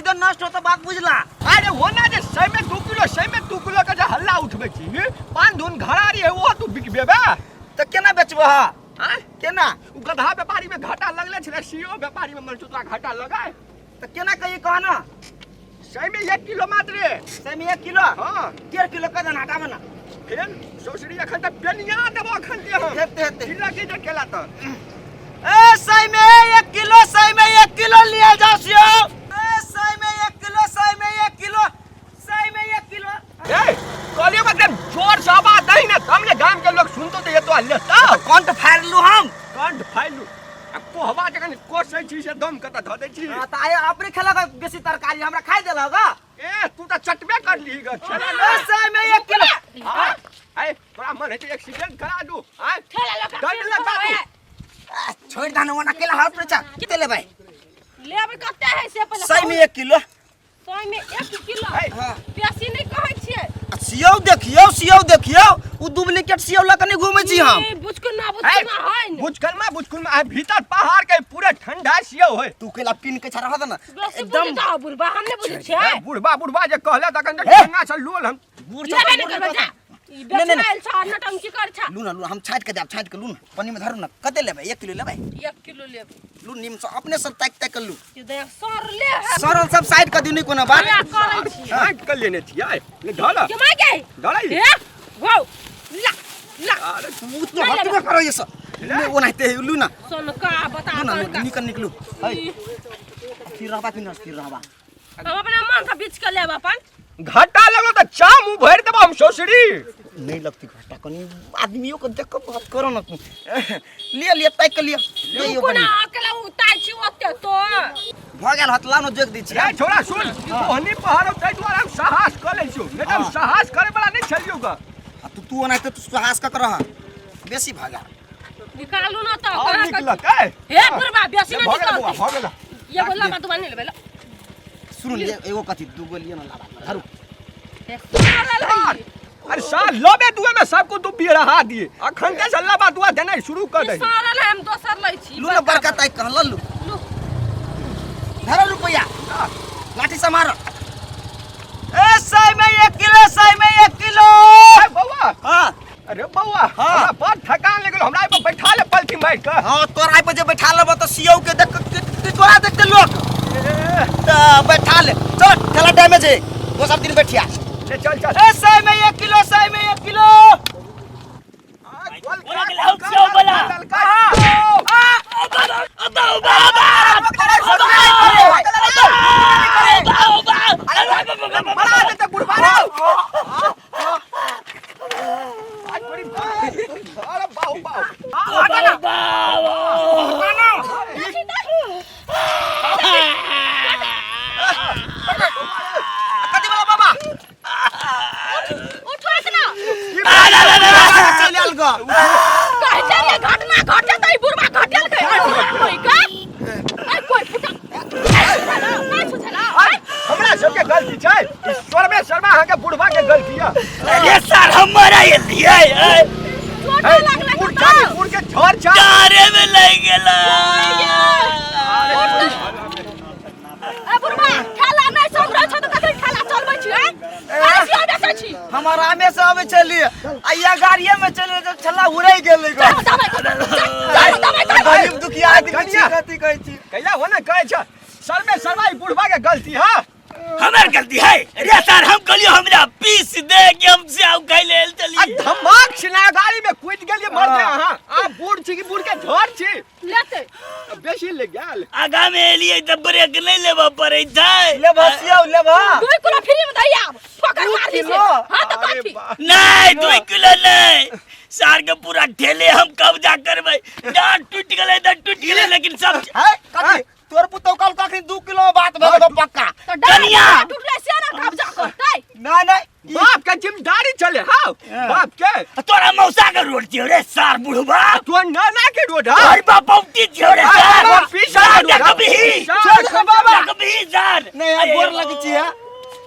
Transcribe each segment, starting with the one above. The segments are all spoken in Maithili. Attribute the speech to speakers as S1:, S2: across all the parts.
S1: सीधे नष्ट होता बात बुझला।
S2: अरे वो ना जे सही में 2 किलो, सही में 2 किलो के जे हल्ला उठबै छी, पान धुन घरारी है, वो तू बिकबेबे?
S1: तऽ केना बेचबह?
S2: आँय?
S1: केना?
S2: उ गधा व्यापारी में घाटा लगले छलै, सीओ व्यापारी में मरचुतरा घाटा लगाए।
S1: तऽ केना कहिए, कह ना।
S2: सही में 1 किलो मात्र।
S1: सही में 1 किलो?
S2: हाँ।
S1: 1.5 किलो कह देना, हटाबे ना।
S2: फेर सौसरी एखन तक पेनिया देबो एखन के हम।
S1: हेते हेते।
S2: जिला के जे केला तऽ
S1: ए सही में 1 किलो, सही में 1 किलो लिया जाओ सियो। ए सही में 1 किलो, सही में 1 किलो, सही में 1 किलो।
S2: ए कहलियो एकदम जोर से आवाज दही ने तब ने गाम के लोग सुनतो, तऽ एतो लेता।
S1: कंठ फाड़ि लू हम।
S2: कंठ फाइलू आ कोहबा जखन कोसै छी से दम कतऽ धऽ दै छी।
S1: हाँ, तऽ आइ अपने खेलक बेसी तरकारी, हमरा खाइ देलक ग।
S2: ए तू तऽ चटबे कर ली ग खेला
S1: ए
S2: ने।
S1: सही में 1 किलो।
S2: हाँ, ए तोरा मन है तो एक्सीडेंट करा दू आय।
S3: ठेला लऽ कऽ
S2: दंड लगा दू।
S1: आ, छोड़ि दह ने, ओना केला हाथ पे छा। कते लेबै?
S3: लेबै कते है से पहिले।
S1: सही में 1 किलो।
S3: सही में 1 किलो?
S2: है।
S1: हाँ।
S3: बेसी नहि कहै छियै?
S1: आ सियौ देखियौ, सियौ देखियौ, ओ डुप्लीकेट सियौ लऽ कऽ नहि घूमै छी हम।
S3: ई बुचकुना
S2: ए
S3: बुचकुना है ने।
S2: बुचकल में, बुचकुल में आय भीतर पहाड़ के पूरे ठंडा सियो है।
S1: तू केला पिन के छा रह दे ना।
S3: बेसी
S1: एकदम
S3: बुझै तऽ बुढ़बा, हम नहि बुझै छियै।
S2: ए, बुढ़बा बुढ़बा जे कहले तखन तऽ
S1: हे।
S2: ठंडा से लोल हम।
S1: बूढ़
S3: लेबै नहि करबै, जा। ई
S1: नहीं, नहीं,
S3: बेचना आयल छ, नटंकी कर छ।
S1: लू ना, लू, हम छाँटि के देब, छाँटि के लू ना, पानी में धरू ना। कते लेबै? 1 किलो लेबै?
S3: 1 किलो लेबै।
S1: लू, नीम से अपने सब ताकि ताकि के लू।
S3: ई देख, सड़ले है।
S1: सरल सब साइड कऽ दियौ, नहि कोनो बात।
S3: हया करै छी।
S2: छाँट के लेने छियै ले, धल।
S3: के my गई?
S2: धल।
S3: हे वाओ, ला ला।
S2: अरे
S1: तू तो हटबे करो ये सब ले, ओनाहिते है, लू ना।
S3: सोनका बता।
S1: लू ना।
S3: सोनका।
S1: निकल, निकलू है। फिर रहबा कि न फिर रहबा?
S3: हम अपना मन से बीच के लेब अपन।
S2: घाटा लगलो तऽ चा मुंह भरि देबो हम सौसरी।
S1: नहीं लगती घाटा, कनी आदमियों को देख के बात करो ना तू। लिया लिया, ताकि के लिया ले यो।
S3: कोना
S1: बनी
S3: अकेला उतार छी ओते तो।
S1: भऽ गेल हत, लाउ ने, जोगि दै छी।
S2: रे छोरा सुन, ओहनी पहाड़ ताहि दुआरे हम साहस कऽ लै छियौ, नहि तऽ हम साहस करे वाला नहि छलियौ ग।
S1: आ तू तू ओनाहिते तू साहस कऽ के रह, बेसी भऽ गेल।
S3: निकालू ना तऽ
S2: और
S3: कहाँ
S2: निकलत ए।
S3: हे बुढ़बा, बेसी
S2: भऽ
S3: नहि
S2: गेल बौआ।
S3: निकलत।
S2: भऽ गेल।
S3: एगो लाबा दुबा नहि लेबै ला।
S1: सुनू ने, एगो कथी, दूगो लिअ ना लाबा, धरू।
S3: हे, सड़ल है ई।
S2: अरे साल लबे दुए में सबको तू बिरहा दिए, अखन के सल्ला दुआ देनाइ शुरू कर
S3: ई
S2: दे।
S3: सड़ल है, हम दोसर लै छी।
S1: लू ना, बड़का ताकि कऽ लऽ लू।
S3: लू।
S1: धरो रुपैआ, लाठी से मारो। ए सही में 1 किलो, सही में 1 किलो।
S2: ए बौआ।
S1: हाँ।
S2: अरे बौआ।
S1: हाँ।
S2: हमरा बड़ थकान लगल, हमरा एहिपर बैठा ले पलथी मारि कऽ।
S1: हाँ, तोरा पर जे बैठा लेबो तऽ सीओ के देख के तोरा देखते लोक।
S2: ए,
S1: तऽ बैठा ले, चल, ठेला डैमेज है, दोसर दिन बैठिया।
S2: ले चल चल।
S1: ए सही में 1 किलो, सही में 1 किलो।
S2: आ, गोल
S4: बोला
S2: का,
S4: गेलै,
S2: गोल का,
S4: हौ, बोला।
S2: ललका, ललका। मरा देते बुढ़बा रे। आज बड़ी अरे बाहु बाहु।
S1: कथी वाला बाबा?
S3: उठो ना।
S1: चलि आयल ग।
S3: कहै छै रे, घटना घटे तऽ ई बुढ़बा घटेल के कोई का ए कोई फुटा नहि सुझला।
S2: हमरा सबके गलती छै? ई स्वर्मे शर्मा अहाँके बुढ़बा के गलती यऽ।
S4: अरे सर, हमर एलियै।
S3: चोट लागलै।
S2: बुढ़
S3: तऽ
S2: जानी बुढ़ के झड़ छा
S4: कारे में लागि गेला।
S3: ए बुढ़बा, ठेला नहि सम्हरै छौ तऽ कथी ठेला चलबै छी? हैं, करै छी, बेचै छी?
S1: हम आरामे से अबै छलियै आ या गाड़िए में चलि गेल, छल्ला उड़ै गेलै ग।
S3: चल दबाइ चल, चल दबाइ चल।
S1: गरीब दुखिया आदमी छी।
S2: कनिया।
S1: कथी कहै छी?
S2: कैला हो ने कहै छ सर्वे सर्वा ई बुढ़बा के गलती है।
S4: हमर गलती है रे सर? हम कहलियो हमरा पीस दे के हम से आउ खाइ लेल
S2: आ
S4: चलिए।
S2: धमाक छिना गाड़ी में कूद गेलिए, मर गए अहाँ। आ बूढ़ छी कि बूढ़ के झड़ छी?
S3: लेते।
S2: बेसी ले गेल।
S4: आगा में एलियै तऽ ब्रेक नहि लेबऽ पड़ै छै।
S1: लेबह सियौ, लेबह।
S3: 2 किलो फ्री में दैया, ठोकर
S1: दू
S3: मार दी से।
S1: किलो?
S3: हाँ तऽ
S2: अरे
S3: कथी?
S2: बा।
S4: नहि, 2 किलो नहि, सार के पूरा ठेले हम कब्जा करबै। डाँट टूटि गेलै तऽ टूटि गेलै, लेकिन सब
S1: है कथी? तोर पुतौ कल कखनी 2 किलो बात भऽ गेलौ पक्का।
S3: तऽ डाँट
S4: कनिया।
S3: टूटलै से ने कब्जा करतै।
S1: नहि नहि,
S2: बाप के जिम्मेदारी चले हाँ बाप के।
S4: तोरा मौसा के रोड छियौ रे सार बुढ़बा।
S2: तो नाना के रोड हाँ।
S4: तोहर बाप औटी छियौ रे सार।
S2: तोहर पीसा के रोड हाँ।
S4: देखबही।
S2: सार,
S1: छोड़ दे बाबा।
S4: देखबही सार।
S1: नहीं यार, गोर लगे छी है।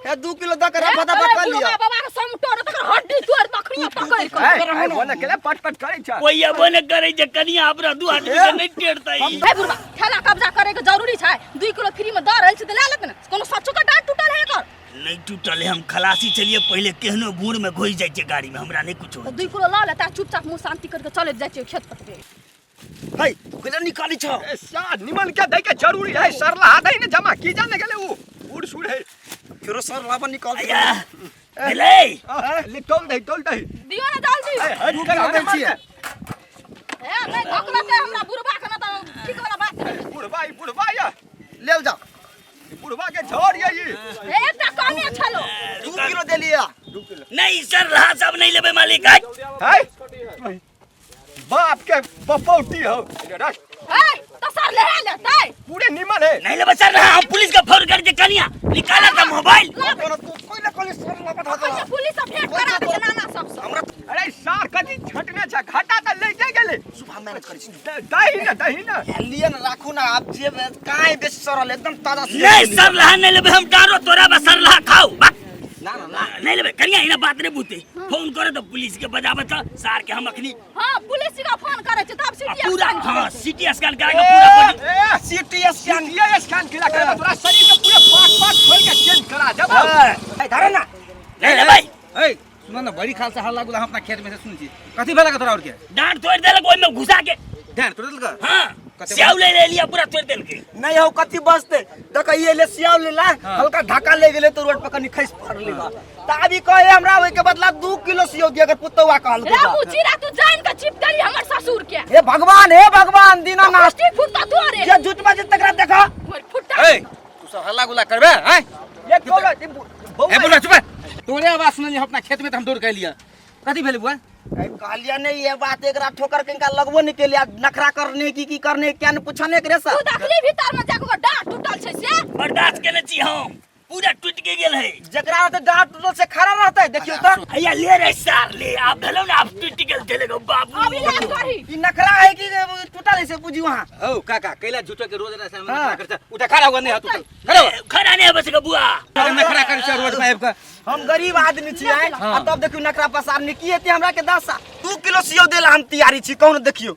S1: ए 2 किलो द के रफा दफा कर लिया।
S3: बाबा के समटो न तकर हड्डी तोड़ तखनियो पकड़ के।
S2: ए, बोले केले पट पट करै छ।
S4: कोई अबो ने करे जे कनिया अपना दू आदमी के नहीं टेरता ई।
S3: हे बुढ़बा, ठेला कब्जा करे के जरूरी छै। 2 किलो फ्री में द रहल छै त लए लेत ने। कोनो सच्चो के डांट टूटल है एकर?
S4: नहीं टूटल है, हम खलासी चलिए पहले केहनो भूर में घुस जाय छै गाड़ी में, हमरा नहीं कुछ
S3: त 2 किलो ल लेता, चुपचाप मुंह शांति करके चलैत जाइ छै खेत पटबे।
S1: हे तू केना निकाली छ?
S2: ए सार निमन के दै के जरूरी है, सरला दै ने जमा की जाने गेले उ उड़ सुड़ है।
S1: फेरो सर लाबा निकाल
S4: आया भेलै।
S2: ले तोल दही, तोल दही।
S3: दियो ना जल्दी।
S2: ए हट
S1: दू
S2: कर
S1: किलो दै छियै।
S3: ए नहीं धकलते हमरा बुढ़बा के न त ठीक वाला बात नहीं।
S2: बुढ़वा ई, बुढ़वा या
S1: लेल जाओ।
S2: ई बुढ़वा के झोर ये ई।
S3: ए एकटा कमे छलो।
S1: 2 किलो दे लिया।
S2: 2 किलो
S4: नहीं सर रहा सब नहीं लेबे मालिक। आय
S2: है बाप के बपौटी हो रख।
S3: ए त सर ले लेतै।
S2: पूरे निमन है।
S4: नहीं लेबे सर रहा, हम पुलिस का फोन कर दे। कनिया निकाला था मोबाइल।
S1: कोनो तू कोई ना कोई सर लाबा धऽ
S3: अच्छा पुलिस सब भेंट करा दे नाना सब से।
S1: हमरा
S2: अरे सार कथी छटने छ, घाटा त ले के गेले।
S1: सुबह मेहनत करै छी।
S2: दही ना, दही ना
S1: लिए ना, राखू ना। आप जे काहे बेसी सरल एकदम ताजा से।
S4: नहीं सर रहा नहीं लेबे हम, डारो तोरा बस सर रहा खाओ बा।
S1: ना ना ना
S4: नहीं लेबे कनिया, इना बात नहीं बूते। फोन करे तो पुलिस के बजाबे त सार के हम अखनी।
S3: हां पुलिस के फोन करे छै तब सिटी
S4: पूरा। हां सिटी स्कैन करा के पूरा बॉडी
S1: सिटी स्कैन।
S2: ये स्कैन केला करे तोरा शरीर के पूरे पार्ट पार्ट खोल के चेंज करा देब।
S1: ए धरे ना।
S4: नहीं लेबै।
S5: ए सुन ना, बड़ी खाल से हल्ला गुला हम अपना खेत में से सुन छी। कथी भेला के तोरा और के?
S4: डांट तोड़ देलक ओइ में घुसा के।
S5: डांट तोड़ देलक?
S4: हां
S5: कते
S4: स्याव ले ले लिया, पूरा तोड़ देलक।
S1: नहीं हो कथी बसते देख ये ले सियाव ले ला, हल्का धक्का ले गेले तो रोड पर कनी खसि पड़ली बा। त अभी कहे हमरा ओइ के बदला 2 किलो सियो दिया अगर पुतौआ कहल
S3: रे मुचीरा तू जान के चिप देली हमर ससुर के।
S1: हे भगवान, हे भगवान दीनानाथ।
S3: मुष्टि फुटता तोरे।
S1: जे झूठ बाजे तकरा देखा।
S3: मोर फुटता।
S5: ए तू सब हल्ला गुला करबे हैं?
S2: ये तोरा
S5: ए बोला चुप। तोरे आवाज सुनली अपना खेत में त हम दौड़ के लिया। कथी भेल बुआ?
S1: ए कहलिया नहीं ये बात एकरा ठोकर के इनका लगबो नहीं केलिया, नखरा करने की की करने क्या न पूछने के रे
S3: तू
S1: सर।
S3: देखली भीतर में जाके ओकर डांट टूटल छै से?
S4: बर्दाश्त केने छी हम, पूरा टूट के गेल है।
S1: जकरा रहते डांट टूटल से खड़ा रहते देखियो त।
S4: हैया ले रे सार ले, आप भेलो ना आप टूट गेल चले गो बाबू।
S3: अब इलाज करही।
S1: ई नखरा है कि टूटल है से बुझी वहां।
S5: ओ काका कैला झूठो के रोज रहे
S1: हाँ।
S5: नखरा करता। उठा खड़ा हुआ नहीं हाथ उठा खड़ा हुआ।
S4: खड़ा नहीं बस के बुआ।
S5: नखरा कर छै रोज में आबि के।
S1: हम गरीब आदमी छियै। आ तब देखियो नखरा पसारने की हेतै हमरा के दशा। 2 किलो सियो देला हम तैयारी छी, कहू न देखियो।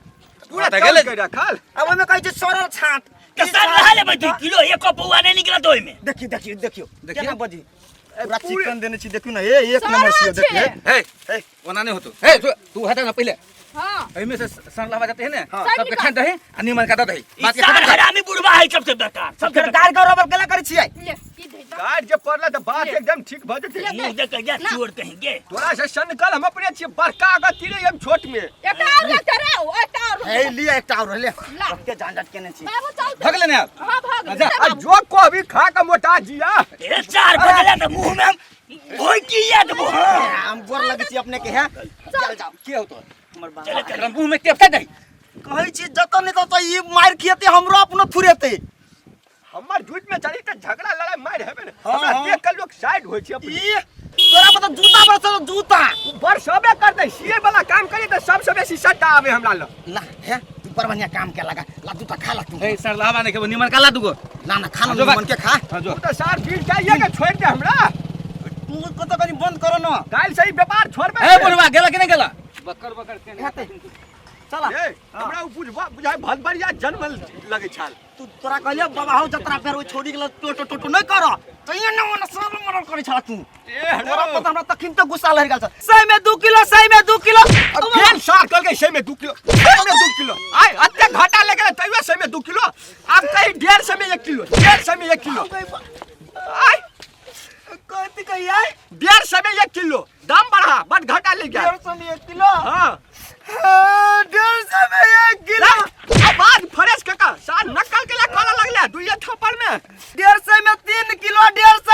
S2: पूरा
S5: तऽ
S2: तौल
S5: गेलै।
S2: के रखल।
S1: अब ओहिमे कहै छै सरल छाँट।
S4: त सर रहा लेबै 2 किलो, एको पौआ नहीं निकलत ओइ में।
S1: देखियो देखियो देखियो
S5: देखियो।
S1: केना बजी पूरा
S2: पूरे-
S1: चिकन देने छी देखियो ना। ए एक नंबर सियो
S3: सरल
S1: देखियो।
S3: छै।
S5: हे
S1: हे
S5: ओना नहीं होतो। हे तू हटा ना पहले।
S3: हां
S5: एहिमे से सनलावा जाते है ना,
S1: हाँ।
S5: सबके छान दही आ निमन का दऽ दही।
S4: ई
S5: बात के
S4: सार
S5: खत्म कर।
S4: हरामी बुढ़वा है सबसे बेकार, सबसे
S1: फेर
S4: बेकार।
S1: गार गौरव केला करै छियै।
S3: ले ई दे दे।
S2: गाड़ जे पड़ला त बात एकदम ठीक भ जेतै।
S3: ले।
S4: मुंह देख के जा चोर कहेंगे।
S2: तोरा से सनकल हम अपने छियै, बड़का अगत्ती रे हम छोट में।
S3: एकटा और लेते रे, ओ एकटा और।
S1: हे लिया एकटा और ले।
S3: ला।
S1: कते झंझट केने छी।
S3: बाबू चल।
S5: भगले ने आब।
S3: हां भाग
S5: जा।
S2: आ जो कहबी खा के मोटा जिया।
S4: ए चार बजला त मुंह में हम भोंकी याद देबो। हां
S1: हम गोर लगै छी अपने के। है चल जाओ।
S5: के होतो?
S1: हमर बाप।
S4: चले
S5: एकरा मुंह में टेपता दही।
S1: कहै छी जतऽ नहि ततऽ ई मारि खियेतै हमरो अपनो थुरेतै।
S2: हमर झूठ में चली त झगड़ा लड़ाई मार हेबे ने।
S1: हाँ,
S2: हमरा
S1: हाँ।
S2: देख के लोग साइड होय छै अपने।
S1: ई तोरा पर तऽ जूता बरसत जूता।
S2: बरसबे करतै, सीए वाला काम करी त सबसे बेसी सट्टा आवे हमरा लग।
S1: ला हे तू बड़ बढ़िया काम के लगा। ला जूता खा ला तू।
S5: ए सरलावा नहीं खेबो, निमन का ला दुगो।
S1: ला ना खा ला,
S5: जो बा।
S1: निमन के खा।
S5: हां जो।
S2: तू त सार फिर जाइए के छोड़ दे हमरा।
S1: तू को तो कनी बंद करो ना।
S2: काल्हि से ई व्यापार छोड़बे।
S5: ए बुढ़वा गेला कि नहीं गेला? बकर बकर के
S1: हेतै। चला।
S2: ए हमरा उ बुझबा बुझाय भदबरिया जन्म लगै छल।
S1: तू तोरा कहलियो बाबा हौ जतरा फेर ओइ छोड़ी के टोटो टोटो नहीं कर त ये न ओना सब मरल करै छला तू।
S2: ए
S1: तोरा पता हमरा तखिन त गुस्सा लहर गेल छल। सही में 2 किलो, सही में 2 किलो।
S2: अब फेर सार कहलकै सही में 2 किलो, सही में 2 किलो। आय अते घाटा लग गेलै तैयो सही में 2 किलो। आब कही 150 में 1 किलो, 150 में 1 किलो। आय
S1: कथी कहियै?
S2: 150 में 1 किलो दाम बढ़ा, बड घाटा लग गेल।
S1: 150 में 1 किलो?
S2: हां।
S1: 150 में 1 किलो।
S2: आवाज फ्रेश काका सार नकल के ला काला लगले दुइये थप्पड़ में।
S1: 150 में 3 किलो, 150